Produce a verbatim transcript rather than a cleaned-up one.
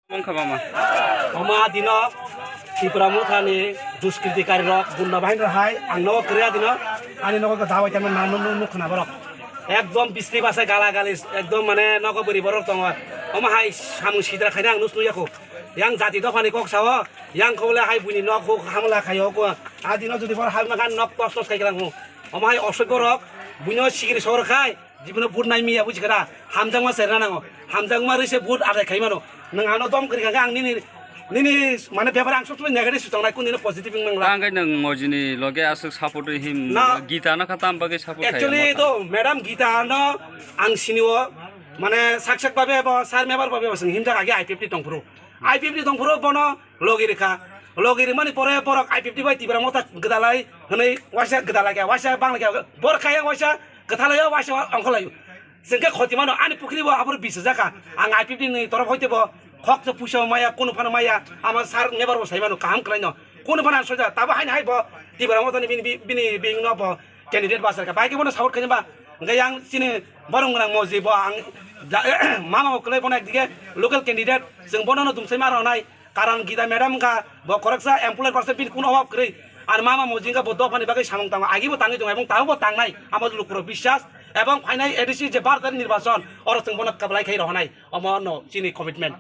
Mongkha mama. Oma dino Tipra Mothani duskritikarok, gunda bahinirok hai ang nogo kwrwi dino, ani nogo dabai tangma nang nuk khna borok. Ekdom bisni basa gala gali, ekdom mane nogo bwrwi borok tongo. Oma hai samung sidra khaina ang nus nuyakho. Yang jati dophani kok sao, yang kobole hai buini nok huk hamla khaio ko. A dino jodi bor hamna khan nok tos tos khai kalang ho. Oma hai osoi borok, buino sigiri sor khai. Jibino vote nai miya buji kara, hamjakma serna nango, hamjakma rise vote adai khai mano. Nwng ano dom kwrwi kha ang nini, nini mane bepar ang sob somoi negative swi tongnai, kun dino positive wng nang la. Tang kai nwng mojini loge aswk support him, na. Gita no kha tam bagwi support khai. Actually to madam Gita no ang sini o mane sak sak babe bo sar mebar babe bo swng himjak age I P F T tongphuru. I P F T tongphuru bono logi rikha. Logi rimani pore borok I P F T bai Tipra Motha gwdalai hwnwi waisa gwdalai kha, waisa banglai kha, bor kaya waisa kwthalai waisa ongkholai. Chwng khe khoti mano, ani pukri bo aboro bis jakha. Ang I P F T ni torof hoite bo khok se puisa maya, kunu phano maya, ama sar mebar bo sai mano kaham kwlai no. Kunu phano soja, tabo haini hai bo Tipra Motha ni bini, bini bing no bo candidate bachar kha. Bai khe bono support khaima. Hwnkhe yang chini borong gwnang moji bo ang ja-, mama bo kwlai bono ekdike local candidate, chwng bono no dumsai ma rwnai. Karon Gita madam wngkha bo khoroksa employer person, bini kunu obab kwrwi. Ar mama moji wngkha bo dophani bagwi samung tango, agi bo tangwi tongo ebong tabuk bo tangnai. Amo lukurok biswas ebong phainai A D C je bar tarikh nirbachon, oro chwng bono kwplai khai rohonai. Omo no chini commitment.